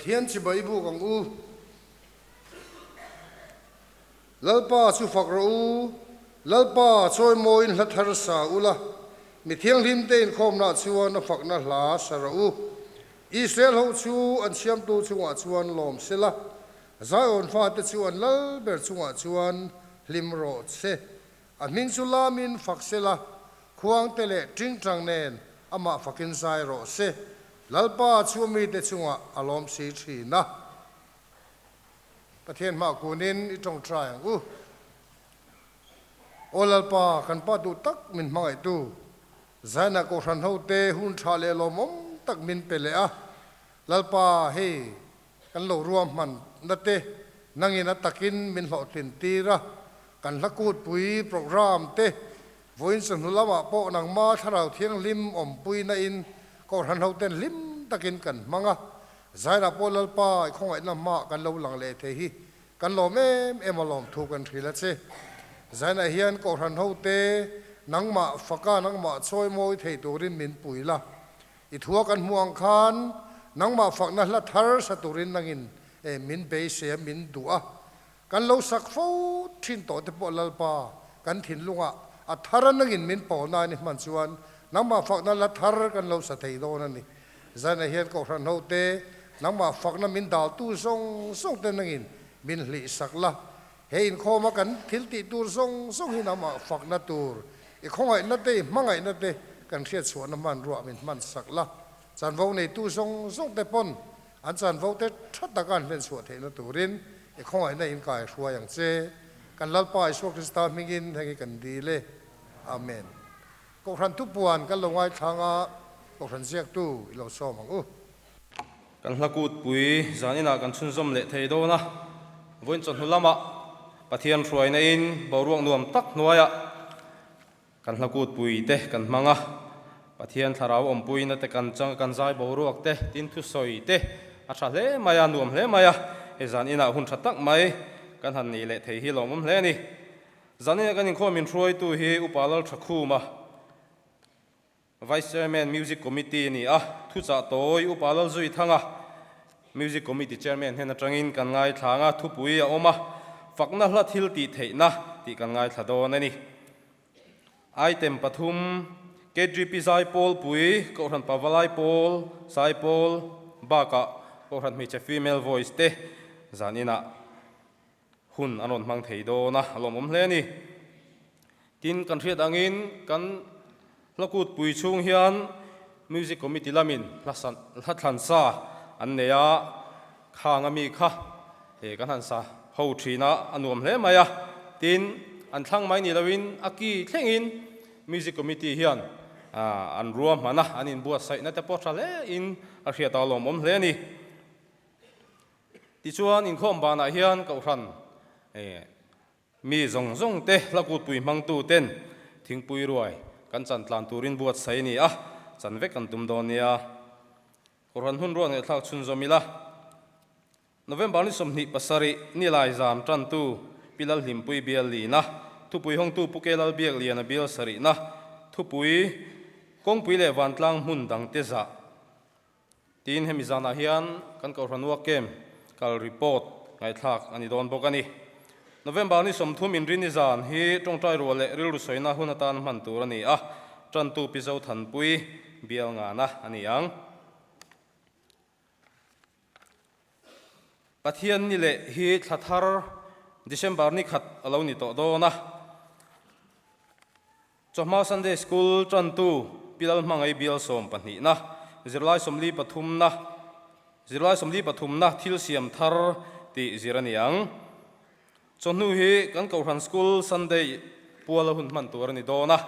Pathian chibai buk ang u. Lalpa chu fak rawh u, Lalpa chawimawiin hla thar sa ula, mi thianghlimte inkhawmnaah chuan a fakna hla sa rawh u. Israel ho chu an siamtu chungah chuan lawm sela, Zion fate chu an lal ber chungah chuan hlim rawh che. A hming chu lamin fak sela, khuangte leh tingtang nen amah fakin zai rawh se. Lalpa chu mite chungah a lawm si thin a. Pathian hmah kunin i tawngtai ang u. Aw Lalpa, kan Pa duh tak min hmangaihtu, Zaina Kohhran hote hun tha leh lawmawm tak min pe leh a. Lalpa, hei kan lo ruahman na te nangin a takin min hlawhtlin tir a, kan hla kutpui programme te vawiin chawhnu lamah pawh nangma Thlarau Thianghlim awmpuina in Kohhran hoten hlim takin kan hmang a. Zairah pawh Lalpa i khawngaihna hmaah kan lo lang leh thei hi kan lawm em em a lawmthu kan hrilh a che. Zainah hian Kohhran hote nangmah faka nangmah chawi mawi thei turin min pui la. I thua kan hmuh ang khan nangmah fakna hla thar sa turin nangin min beisei a min duh a. Kan lo sak fo thin tawh te pawh Lalpa kan thinlungah a thar a nangin min pawlna a ni hman chuan nangmah fakna la thar kan lo sa thei dawn a ni. Zainah hian Kohhran ho te nangmah fakna min daltu zawng zawng te nangin min hlih sak la. He inkhawma kan thil tih tur zawng zawng hi nangmah fakna tur i khawngaihna te i hmangaihna te kan hriatchhuahna hmanruah min hman sak la. Chanvo neitu zawng zawng te pawn An chanvo te tha taka an hlenchhuah theihna turin i khawngaihna in kai hruai ang che. Kan Lalpa Isua Krista hmingin heng hi kan dil e. Amen. Kohhran thupuan kan lo ngaithlang a, Kohhran ziaktu i lo sawm ang u. Kan hla kutpui zaninah kan chhunzawm leh thei dawn a, vawiin chawhnu lamah Pathian hruaina in boruak nuam tak hnuaiah Kan hla kutpui te kan hmang a, Pathian thlarau awmpuina te kan chang a, kan zai boruak te, tin thusawi te a tha hle mai a, nuam hle mai a, hei zan inah hun tha tak mai kan han nih leh thei hi lawmawm hle a ni. Zan inah kan inkhawm min hruaitu hi Upa Lalthakhuma, Vice Chairman Music Committee a ni a, thuchah tawi Upa Lalzuithanga, Music Committee Chairman hnen atangin kan ngaithla ang a, thupui a awm a, fakna hla thil tih theihna tih kan ngaithla dawn a ni. Item pathum, KGP Zaipawl pui, Kohhran Pavalai Pawl, Zaipawl bakah Kohhran Hmeichhe Female Voice te zan inah hun an rawn hmang thei dawn a, a lawmawm hle a ni. Tin, kan hriat angin kan hla kutpui chhung hian Music Committee lamin hla hla thlan sa an nei a, khang a mi kha he kan han sa ho thin a, a nuam hle mai a. Tin, an thlang mai ni loin a ki thlengin Music Committee hian an ruahman a, an inbuatsaihna te pawh tha hle in a hriat a, a lawmawm hle a ni. Tichuan, inkhawm banah hian Kohhran mi zawng zawng te hla kutpui hmangtu ten thingpui ruai kan chan tlan turin buatsaih a ni a, chan vek kan tum dawn nia. Kohhran hun ruat ngaihthlak chhunzawm ila, November ni 27 nilai zan tantu Pi Lalhlimpui bial lina, thupui hawngtu Pu Ke Lalbiakliana bial sarihna, thupui kawngpui leh vantlang hmun dangte zah. Tin, hemi zanah hian kan Kohhran Work Camp kal report ngaihthlak a ni dawn bawk a ni. November ni 30 inrini zan hi tawngtai rual leh rilru sawina hun atan hman tur a ni a, tantu Pi Zothanpui bial ngana a ni ang. Pathian ni leh hi thla thar December ni khat a lo ni tawh dawn a. Chawhma Sunday School tantu Pi Lalhmangai bial 12na, zirlai 43na, zirlai 43na thil siam thar tih zir a ni ang. Chawhnu hi kan Kohhran School Sunday puala hun hman tur a ni dawn a.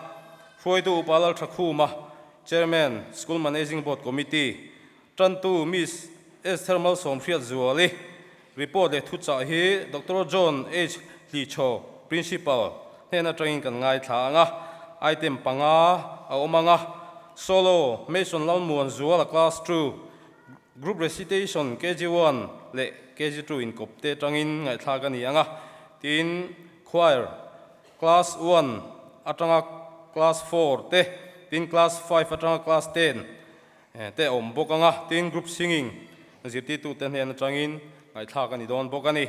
Hruaitu Upa Lalthakhuma, Chairman, School Managing Board Committee, tantu Miss Esther Malsawmhriatzuali, Report leh thuchah hi Doctor John H. Hlichho, Principal, hnen atangin kan ngaithla ang a, item panga a awm ang a, Solo, Mason Lalmuan Zuala Class ii, Group Recitation KG one leh KG two inkawp te atangin ngaihthlak a ni ang a, tin Choir, Class one atanga Class four te, tin Class five atanga Class ten te a awm bawk ang a, tin Group Singing. zirtirtute hnen atangin ngaihthlak a ni dawn bawk a ni.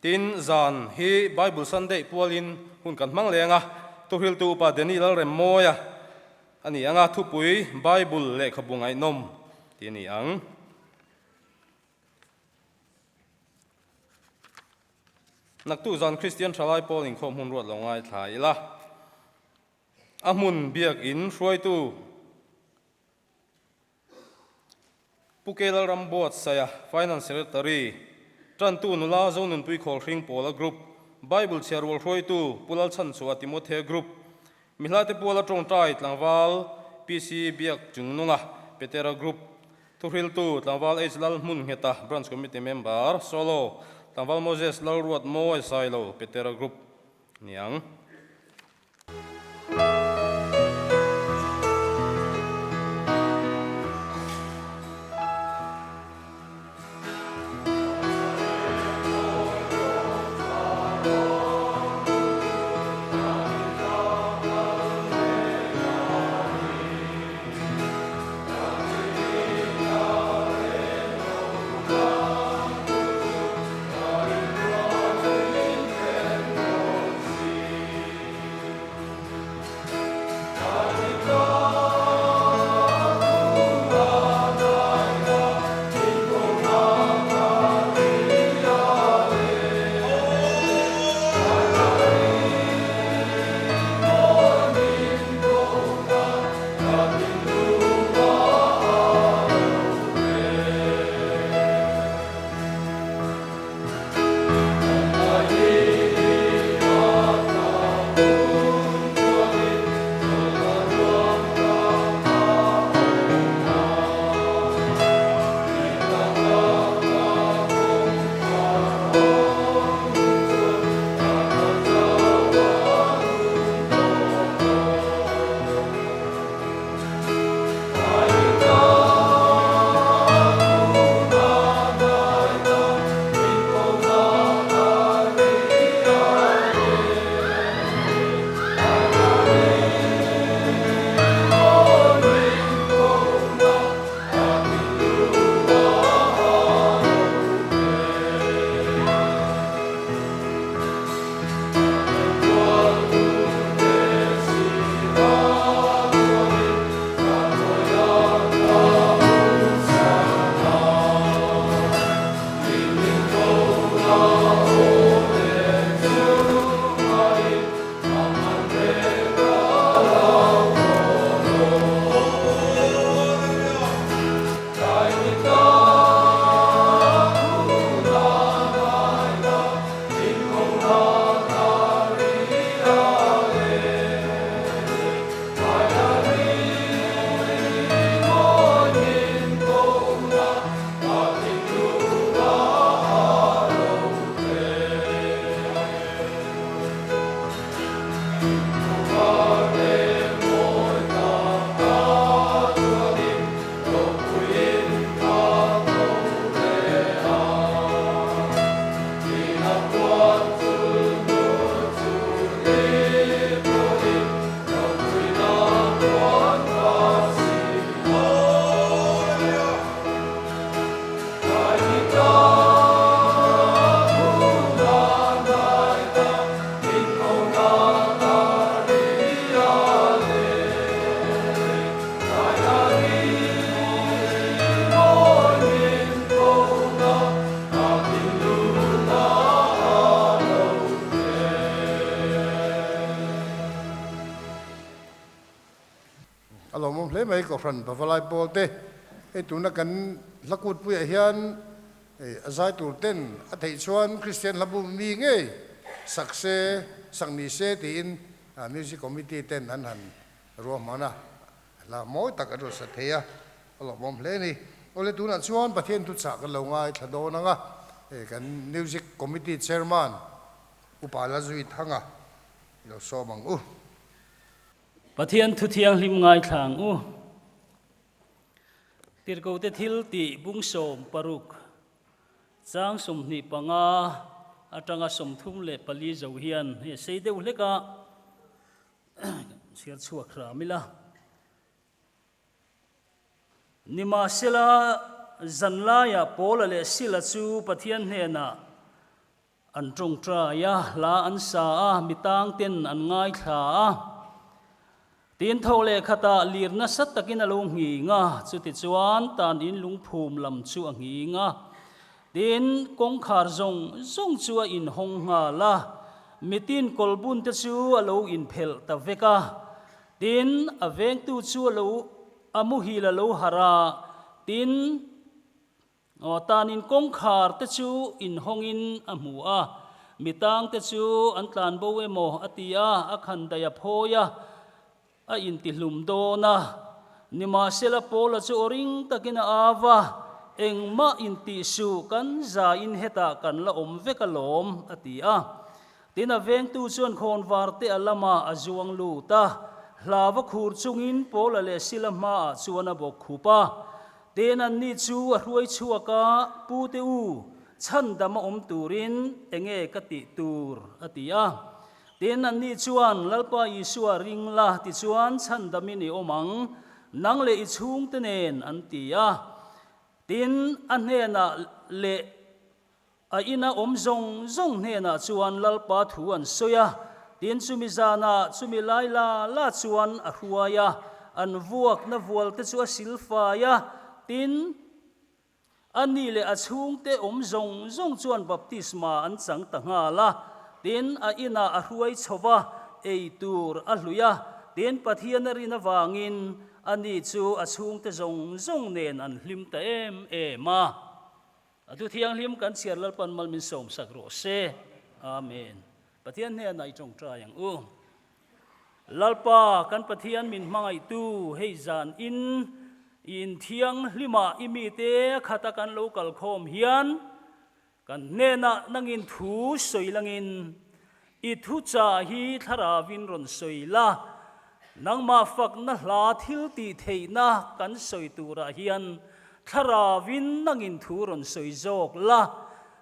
Tin, zan hi Bible Sunday pualin hun kan hmang leng a, thuhriltu Upa Danny Lalremmawia a ni ang a, thupui Bible lehkhabu ngaihnawm tih a ni ang. Naktuk zan Kristian Thalai Pawl inkhawm hun ruat lo ngaithla ila, a hmun biakin hruaitu Pu K Lalram Buatsaia, Finance Secretary, Tantu Nula Zonunpui Khawlhring Pawla Group, Bible Chhiarrual hruaitu Pu Lalchhanchhuah Timothe Group, Mihlate Puala Tawngtai Tlangval PC Biak Chungnunga, Petera Group, Thuhriltu Tlangval H Lal Hmungheta, Branch Committee Member, Solo, Tlangval Moses Lalruat Mawi Sailo, Petera Group, niang. A lawmawm hle mai Kohhran Pavalai Pawl te hei tuna kan hla kutpuiah hian a zai tur ten a theih chuan Kristian hla bu mi ngei sak se sak ni se tiin Music Committee ten an han ruahman a, hla mawi tak an rawn sa thei a, a lawmawm hle a ni. Awle tunah chuan Pathian thuchah kan lo ngaithla dawn ang a, kan Music Committee Chairman Upa Lalzuithanga i lo sawm ang u. Pathian thu thianghlim ngaithla ang u. Tirhkote thil tih bung 16, chang 25 atanga 34 zo hian hei a sei deuh hlek a, chhiar chhuak hram ila. Nimahsela, zanlaiah Paula leh Sila chu Pathian hnenah an tawngtai a, hla an sa a, mi tangten an ngaithla a. Tin tho leh khatah lir nasa takin a lo nghing a, chutichuan tan in lungphum lam chu a nghing a. Tin, kawngkhar zawng zawng chu a inhawng nghal a, mitin kawlbun te chu a lo inphelh ta vek a. Tin, a vengtu chu a lo a muhil a lo harh a, tin, Aw, tanin kawngkhar te chu inhawngin a hmu a, mi tangte chu an tlan bo emaw a ti a, a khan daih a phawi a, a intihlum dawn a. Nimahsela Paula chu aw ring takin a au a, Engmah intih suh, kan zaiin hetah kan la awm vek alawm, a ti a. Tin, a vengtu chuan khawnvar te a lamah a zuang lut a, hlava khur chungin Paula leh Sila hmaah chuan a bawk khup a. Tin, anni chu a hruai chhuak a, Pu te u, chhandam a awm turin enge ka tih tur? a ti a. Tin, anni chuan, Lalpa Isua ring la, tichuan chhandamin i awm ang, nang leh i chhungte nen, an ti a. Tin, a hnenah leh A ina awm zawng zawng hnenah chuan Lalpa thu an sawi a, tin chumi zanah chumi lai la la chuan a hruai a, an vuakna vualte chu a silfai a, tin a ni leh a chhungte awm zawng zawng chuan baptisma an chang ta nghal a, tin a inah a hruai chho va, ei tur a hlui a, tin Pathian a rin avangin a ni chu a chhungte zawng zawng nen an hlim ta em em a. A thu thianghlim kan chhiar Lalpan mal min sawmsak rawh se. Amen. Pathian hnenah i tawngtai ang u. Lalpa kan Pathian min hmangaihtu hei zan in i inthianghlimah i mite khata kan lo kal khawm hian kan hnenah nangin thu sawi langin i thuchah hi thlarauin rawn sawi la, nangmah fakna hla thil tih theihna kan sawi turah hian thlarauin nangin thu rawn sawi zawk la.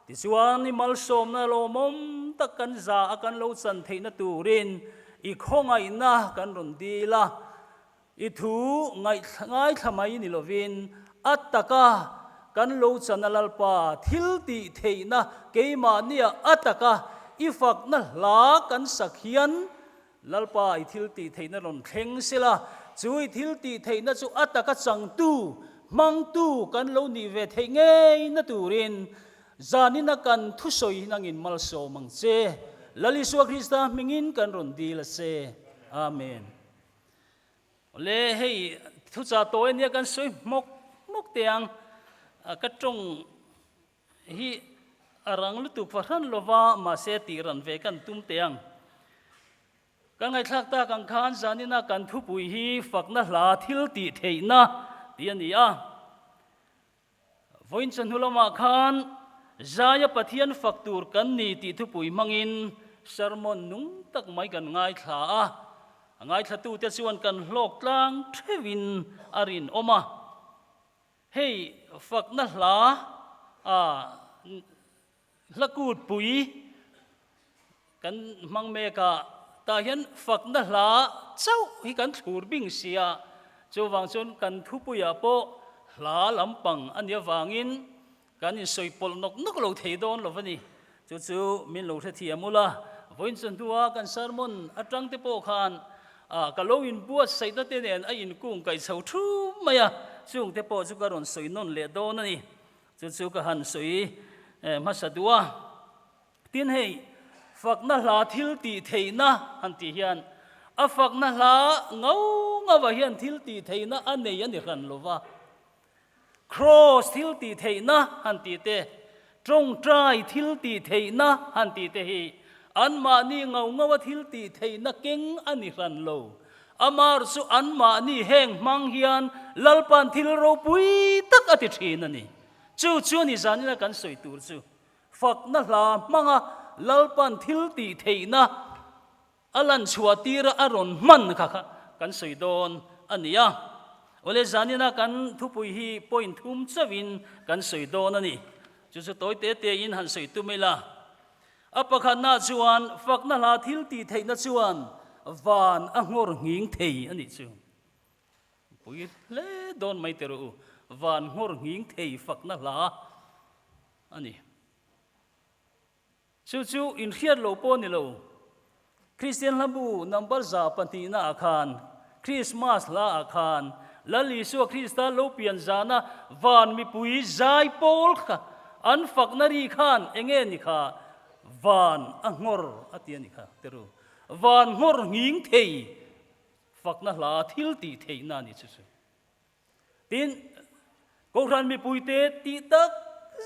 Tichuan, i malsawmna lawmawm tak kan za a kan lo chan theihna turin i khawngaihna kan rawn dil a. I thu ngaithla mai ni lovin a taka kan lo chana Lalpa thil tih theihna keimahnia a taka i fakna hla kan sak hian Lalpa i thil tih theihna rawn thleng sela, chu i thil tih theihna chu a taka changtu, hmangtu kan lo nih ve theih ngei na turin zanina kan thusawi hi nangin malsawm ang che. Lal Isua Krista hmingin kan rawn dil a che. Amen. Awle hei thuchah tawi ania kan sawi hmawk hmawk teh ang, ka tawng hi a rang lutuk fahran lova mahse tih ran ve kan tum teh ang. Kan ngaihthlak tak ang khan zanina kan thupui hi fakna hla thil tih theihna tih a ni a. Vawiin chawhnu lamah khan Zaia Pathian fak tur kan ni tih thupui hmangin sermon nung tak mai kan ngaithla a. A ngaithlatute chuan kan hlawk tlang theuhin a rinawm a. Hei fakna hla a hla kutpui kan hmang mek a, tah hian fakna hla chauh hi kan thlur bing si a, chuvang chuan kan thupuiah pawh hla lampang a nih avangin kan insawi pawlh nawk nawk lo thei dawn lo a ni. Chu chu min lo hrethiam ula, vawiin chu hnua kan sermon atang te pawh khan ka lo inbuatsaihna te nen a inkung kaih chho thu mai a, chung te pawh chu ka rawn sawi nawn leh dawn a ni. Chu chu ka han sawi hmasa duh a. Tin hei, fakna hla thil tih theihna han tih hian a fakna hla ngau ngauah hian thil tih theihna a nei a ni hran lo va. Kraws thil tih theihna han tih te, tawngtai thil tih theihna han tih te hi anmahni ngau ngaua thil tih theihna keng a ni hran lo. Amar chu anmahni heng hmang hian Lalpa'n thil ropui tak a ti thin a ni. Chu chu ni zanina kan sawi tur chu. Fakna hla hmanga Lalpa'n thil tih theihna a lan chhuah tira a rawn hman kha kha kan sawi dawn a ni a. Awle zanina kan thupui hi point thum chauhin kan sawi dawn a ni. Chu chu tawi te tein han sawi tum ila. A pakhatna chuan fakna hla thil tih theihna chuan van a nghawr nghing thei a nih chu. Pui hle dawn mai teh rawh u. Van nghawr nghing thei fakna hla a ni. Chu chu inhriat lo pawh ni lo. Kristian hlabu number 200 ah khan, Krismas hla ah khan, Lal Isua Krista lo pian zana van mipui zai pawl kha an fakna ri khan enge ni kha van a nghawr a ti a ni kha te ru. Van nghawr nghing thei fakna hla thil tih theihna a ni chu chu. Tin, Kohhran mipuite tih tak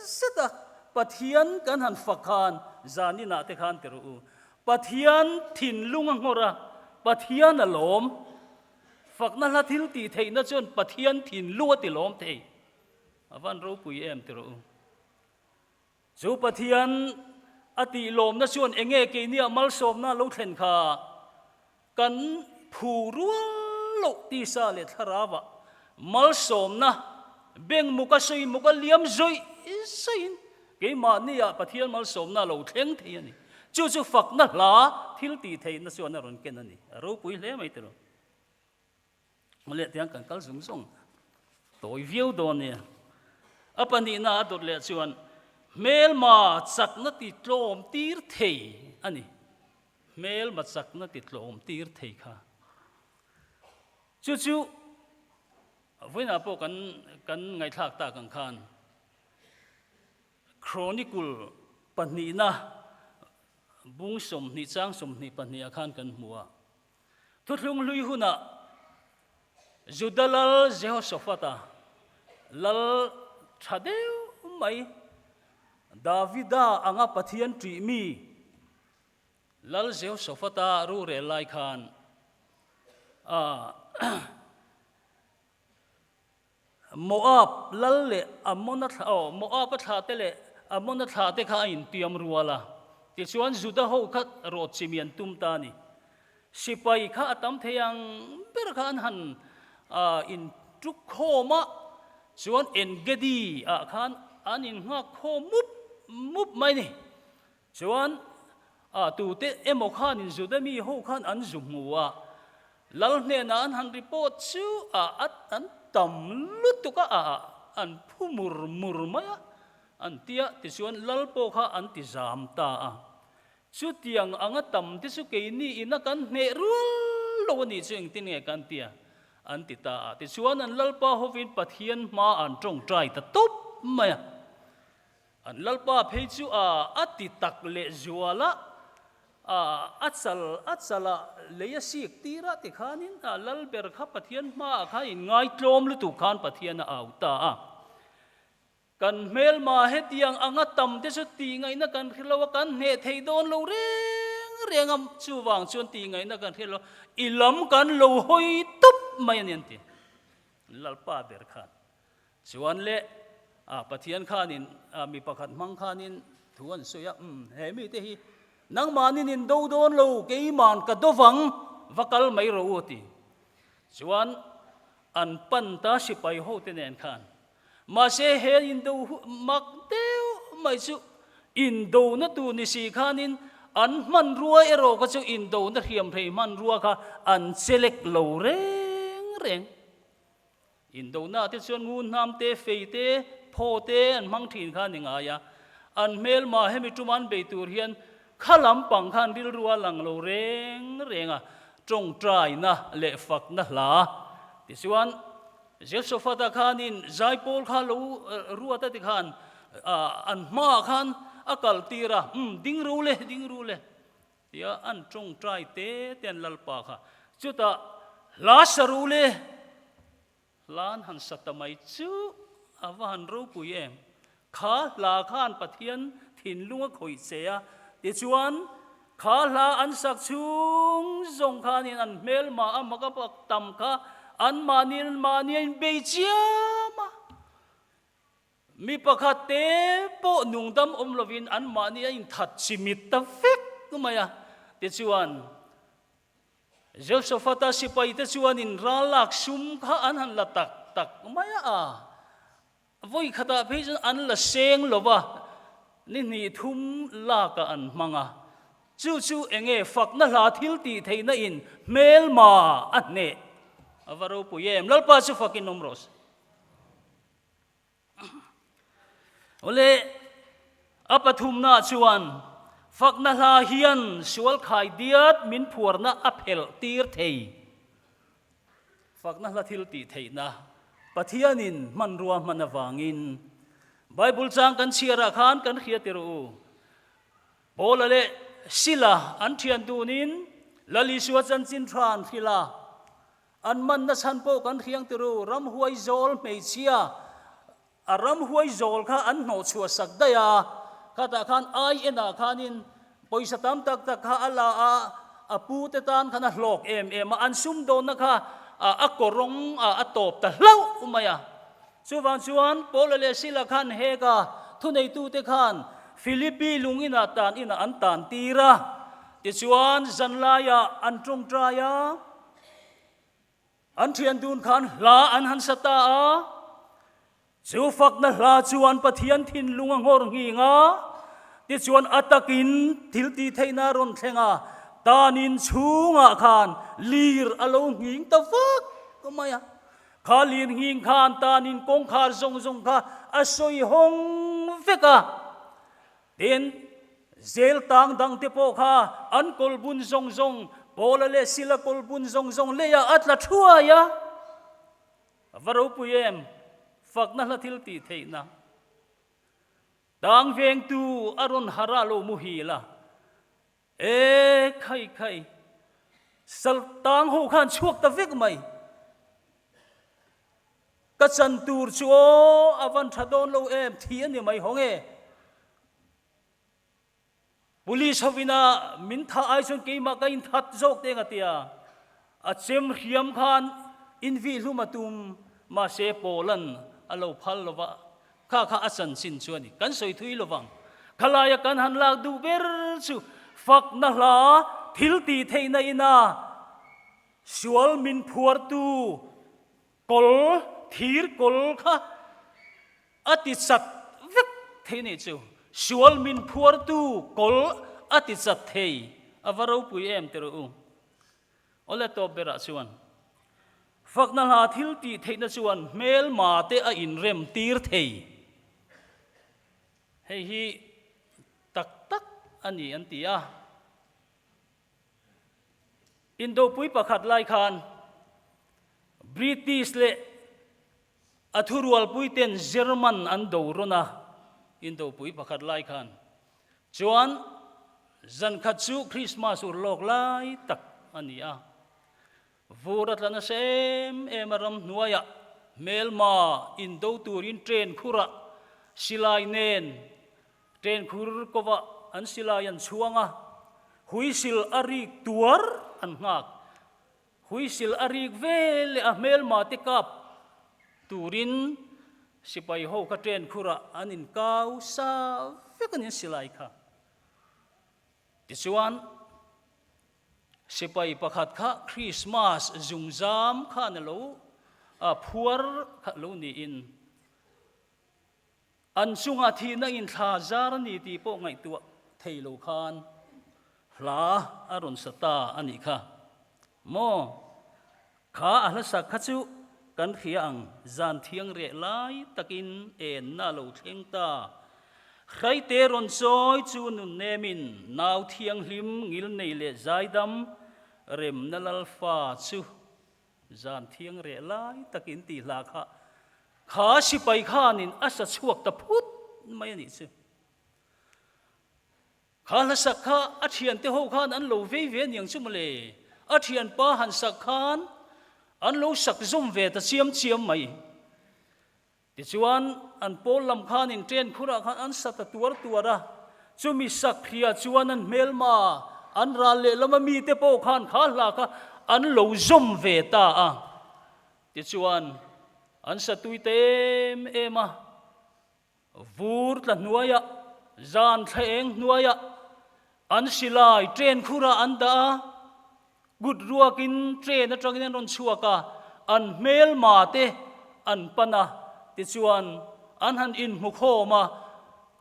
zeta Pathian kan han fak khan zan inah te khan ti rawh u. Pathian thinlung a nghawr a, Pathian a lawm. Fakna hla thil tih theihna chuan Pathian thinlung a ti lawm thei. A van ropui em ti rawh u. Chu Pathian a tih lawmna chuan enge keiniah malsawmna lo thlen kha kan phu rual loh tisa leh thlarauah malsawmna beng muka sawi muka liam zawih zawihin keimahniah Pathian malsawmna lo thleng thei a ni. Chu chu fakna hla thil tih theihna chuan a rawn ken a ni. A ropui hle mai tiraw. Mawle tiang kan kal zung zung tawi viau dawn nia. A pahnihna a dawt leh chuan hmelma chakna ti tlawm tir thei a ni. Hmelma chakna ti tlawm tir thei kha. Chu chu vawiinah pawh kan kan ngaihthlak tak ang khan Chronicle pahnihna bung 20 chang 22 ah khan kan hmu a. Thuthlung hlui hunah Juda lal Jehoshaphat-a lal tha deuh mai, Davida anga Pathian ṭih mi lal Jehoshaphat-a rurel lai khan a Moab lal leh Ammona thlah aw Moab-a thlah te leh Ammona thlah te kha a intiam rual a. Tichuan Juda ho kha rawt chimi an tum ta a ni. Sipai kha a tam thei ang ber kha an han intuk khawm a, chuan En-gedi ah khan an innghak khawm mup mup mai a ni. Chuan a tute emaw khanin Juda mi ho khan an zu hmu a, lal hnenah an han report chu a an tam lutuk a, a an phu mur mur mai a, an ti a, tichuan lal pawh kha an ti zam ta a. Chutiang anga tam te chu keini ina kan hneh rual lo a nih chu engtin nge kan ti a, an ti ta a. Tichuan an lalpa hovin Pathian hma an tawngtai ta tawp mai a. An Lalpa phei chu a a ti tak leh zual a, a a chal a chal a lei a sik tir a tikhanin a lal ber kha Pathian hmaah khan inngaitlawm lutuk khan Pathian a au ta a. Kan hmelma hetiang anga tam te chu tihngaihna kan hre lo a, kan hneh thei dawn lo reng reng a, chuvang chuan tihngaihna kan hre lo, i lam kan lo hawi tawp mai a ni an ti. Lalpa ber khan Chuan le, a Pathian khanin, a mi pakhat hmang khanin thu an sawi a, umm, he mite hi nangmahnin in do dawn lo, keiman ka do vang, va kal mai rawh u a ti. Chuan an pan ta sipai ho te nen khan, mahse he indo mak deuh mai chu indona tur ni si khanin an hmanrua erawh kha chu indona hriamhrei hmanrua kha an chelek lo reng reng. Indona te chuan ngun hnam te, fei te, phaw te an hmang thin kha a ni ngai a. An hmelma hemi tuma an bei tur hian kha lampang khan rilru a lang lo reng reng a, tawngtaina leh fakna hla. Tichuan, Jehoshaphat-a khanin zaipawl kha lo ruat a ti khan an hmaah khan a kal tir a, Umm, ding ru le, ding ru le. Tia an tawngtai te te an Lalpa kha chutah hla sa ru le hla an han sa ta mai chu a va han ropui em. Kha hla khan Pathian thinlung a khawih che a, tichuan kha hla an sak chhung zawng khanin an hmelmah a mak a pak tam kha anmahni mahni a inbei chiam a. Mi pakhat te pawh nungdam awm lovin anmahni a inthat chimit ta vek mai a. Tichuan, Jehoshaphat-a sipaite chuanin ral lak sum kha an han la tak tak mai a. Vawi khatah phei chuan an la seng lo va, ni hnih thum lakah an hmang a. Chu chu enge fakna hla thil tih theihna in hmelma a hneh? A va ropui em! Lalpa chu fakin awm rawh se. Awle, a pathumna chuan fakna hla hian sual khai diat min phuarna a phelh tir thei. Fakna hla thil tih theihna Pathianin hmanrua hman avangin Bible chang kan chhiarah khan kan hria tir u. Paula leh Sila an thian dunin Lal Isua chanchin tha an hrilh a, an manna chhan pawh kan hriang tir u, ramhuai zawl hmeichhia a ramhuai zawl kha an hnawhchhuah sak daih a, khatah khan ai enah khanin pawisa tam tak tak kha a la a, a pu te tan khan a hlawk em em a, an sumdawnna kha a kawrawng a tawp ta hlauh mai a. Chuvang chuan Paula leh Sila khan heka thuneitute khan Philippi lung inah tan inah an tan tir a, tichuan zanlaiah an tawngtai a. An thian dun khan hla an han sa ta a, chu fakna hla chuan Pathian thinlung a nghawr nghing a, tichuan a takin thil tih theihna a rawn thleng a, tanin chhungah khan lir a lo nghing ta vak mai a. Kha lir nghing khan tanin kawngkhar zawng zawng kha a sawi hawng vek a. Tin, zel tang dangte pawh kha an kawlbun zawng zawng, Paula leh Sila kawlbun zawng zawng leiah a tla thuai a. A va ropui em? Fakna hla thil tih theihna. Tang vengtu a rawn harh a lo muhil a. E khai khai, sal tang ho khan chhuak ta vek mai. Ka chan tur chu aw, a van tha dawn lo em, thi a ni mai hawng e. Police hovina min thah ai chuan keimah ka inthat zawk te nga tia. A chem hriam khan invih hlum a tum, mahse Paula'n a lo phal lo va, Kha kha a chanchin chu a ni. Kan sawi thui lo vang. Khalaia kan han lak duh ber chu fakna hla thil tih theihna ina sual min phuartu kawl, thir kawl kha a ti chat vek thei nih chu. Sual min phuartu kawl a ti chat thei. A va ropui em ti rawh u. Awle tawp berah chuan fakna hla thil tih theihna chuan hmelma te a inrem tir thei. Hei hi tak tak a ni an ti a. Indopui pakhat lai khan British leh a thurualpui ten German an do rawn a, indopui pakhat lai khan. Chuan zan khat chu Christmas ur lawk lai tak a ni a. Vur a tla nasa em em a ramhnuaiah hmelma indo turin train khurah silai nen train khur kovah an silai an chhuang a, huisil a rik tuar an nghak. Huisil a rik ve leh a hmelma te kap turin sipai ho kha train khurah an inkau sa vek a ni an silai kha. Tichuan sipai pakhat kha Christmas zungzam khan a lo phuar kha lo niin An chungah thihna inthla zar a ni tih pawh ngaihtuah thei lo khan hla a rawn sa ta a nih kha. Maw? Kha a hla sak kha chu kan hria ang, zan thiang reh lai takin enna a lo thleng ta. Hraite rawn chawi chu nun nemin nau thianghlim ngilnei leh zaidam remna lalfa chu Zan thiang reh lai takin tih hla kha kha sipai khanin a sa chhuak ta phut mai a nih chu. Kha hla sak kha a thiante ho khan an lo vei ve aniang chu mawle. A thianpa han sak khan an lo sak zawm ve ta chiam chiam mai. Tichuan, an pawl lam khanin train khurah khan an sa ta tuar tuar a, chumi sakhria chuan an hmelma, an ral lehlama mite pawh khan kha hla kha an lo zawm ve ta a. Tichuan, an sa tui ta em em a, vur tla hnuaiah, zan thla eng hnuaiah an silai train khurah an dah a, Kut ruakin train atangin an rawn chhuak a, an hmelma te an pan a, tichuan an han inhmu khawm a,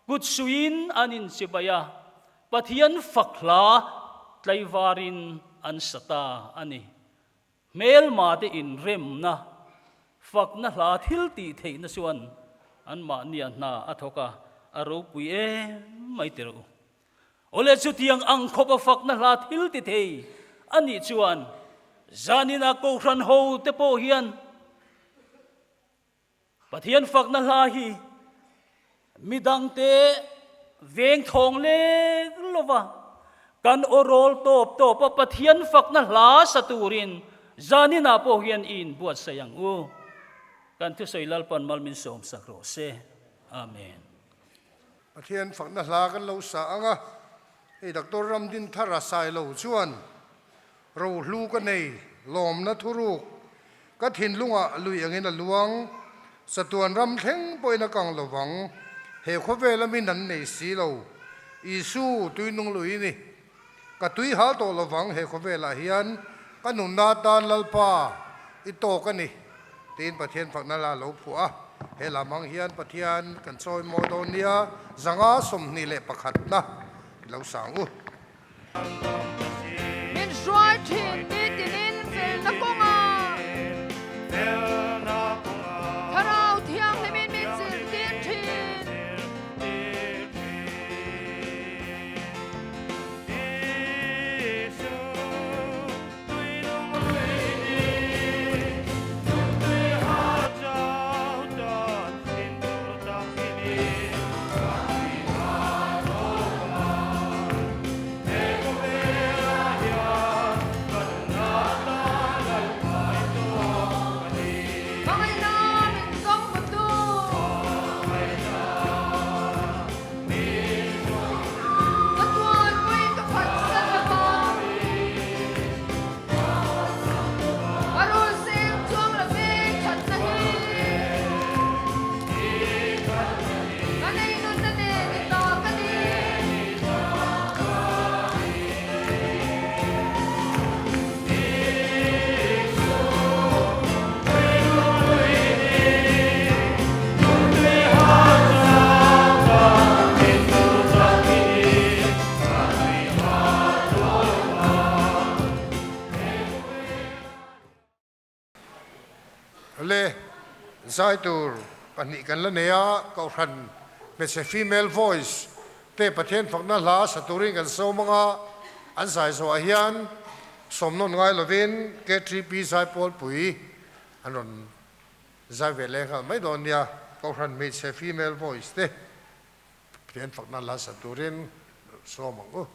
kut suiin an inchibai a, Pathian fak hla tlaivarin an sa ta a ni. Hmelma te inremna, fakna hla thil tih theihna chuan anmahnia hna a thawk a. A ropui em mai ti rawh u. Awle chutiang ang khawp a fakna hla thil ti thei a nih chuan zanin a Kohhran ho te pawh hian Pathian fakna hla hi midangte veng thawng lek lova kan aw rawl tawp tawp a Pathian fakna hla sa turin zanin ah pawh hian i inbuatsaih ang u. Kan thusawi Lalpan mal min sawm sak rawh se. Amen. Pathian fakna hla kan lo sa ang a, hei Doctor Ramdinthara Sailo chuan Rohlu ka nei, lawmna thuruk ka thinlungah lui angin a luang, chatuan ram thleng pawhin a kang lovang, he khawvela min an nei si lo, Isu tuinung lui ni, ka tui hal tawh lovang he khawvelah hian ka nunna atan Lalpa i tawk a ni, tiin Pathian fakna la lo phuah a, he lamang hian Pathian kan chawi maw dawn nia, zanga 21 na i lo sang u. Min hruai thin nitinin felna kawngah Thlarau Thianghlimin min zirtir thin. Hmangaihna min zawng hmutu. Ka tuanpui ka phatsan lova. Ka rul seng chuang lovin thatna hi. Ka nei nunna nen i ta ka ni. Le zai tur pahnih kan la nei a, Kohhran hmeichhe female voice te Pathian fakna hla sa turin kan sawm ang a, an zai zawhah hian sawmnawn ngai lovin KTP Zaipawlpui an rawn zai ve leh nghal mai dawn nia, Kohhran hmeichhe female voice te Pathian fakna hla sa turin sawm ang u.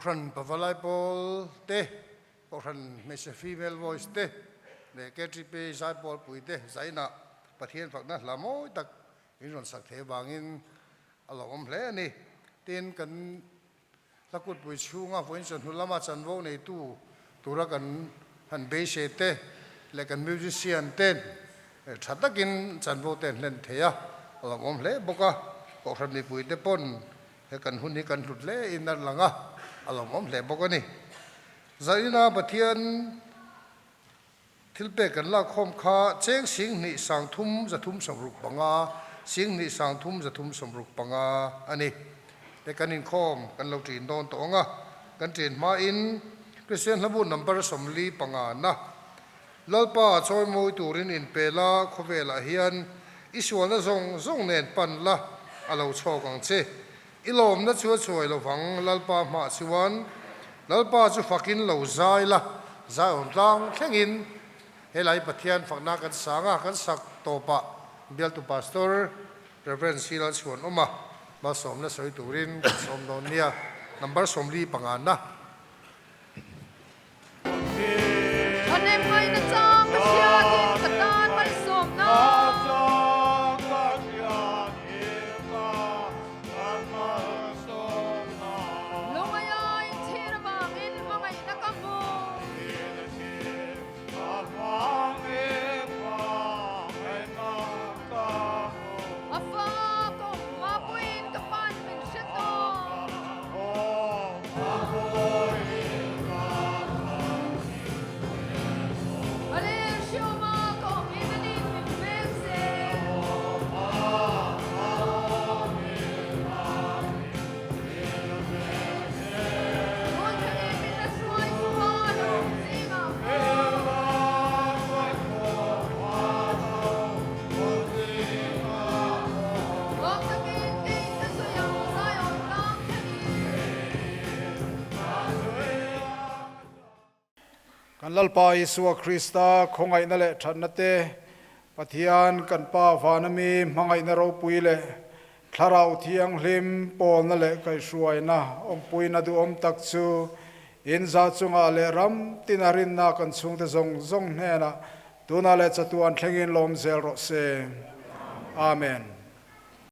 Kohhran Pavalai Pawl te, Kohhran Hmeichhe Female Voice te leh KTP Zaipawl pui te zainah Pathian fakna hla mawi tak in rawn sak thei avangin a lawmawm hle a ni. Tin, kan hla kutpui chhunga vawiin chawhnu lama chanvo neitu tura kan han beisei te leh kan musician ten tha takin chanvo te an hlen thei a, a lawmawm hle bawk a. Kohhran mipui te pawn He kan hun hi kan hlut hle in a lang a, a lawmawm hle bawk a ni. Zarina Pathian thil pek kan lakkhawm kha cheng 25 365, 23 365 a ni. He kan inkhawm kan lo ṭin dawn tawh ang a, kan ṭin hmain Kristian hlabu number 45 na Lalpa chawimawi turin inpe la, khawvelah hian i sualna zawng zawng nen pan la, a lo chhawk ang che. I lawmna chu a chuai lovang, Lalpa hmah chuan Lalpa chu fakin lo zai la, zaiawm tlang thlengin helai Pathian fakna kan sang a, kan sak tawpah bialtu Pastor Rev. Silal Chhuanawma malsawmna sawi turin kan sawm dawn nia. Number 45 na. Thahnem ngaihna chang ka hriatin ka tan malsawmna. Lungaia inchhir avangin hmangaihna ka hmu. A fa ka awm hma pawhin ka pan min hre tawh. A rel hriawma ka awm in a nin min veng zel. Hun thanin min la hruai chhuah a lo awm zingah pawh. Lawm takin kei ka sawi ang zaiawm tlang thlengin. Kan Lalpa Isua Krista khawngaihna leh thatna te, Pathian kan Pa vana mi hmangaihna ropui leh Thlarau Thianghlim pawlna leh kaihhruaina awmpuina duhawm tak chu in za chungah leh ram tina rinna kan chhungte zawng zawng hnenah tunah leh chatuan thlengin lawm zel rawh se. Amen.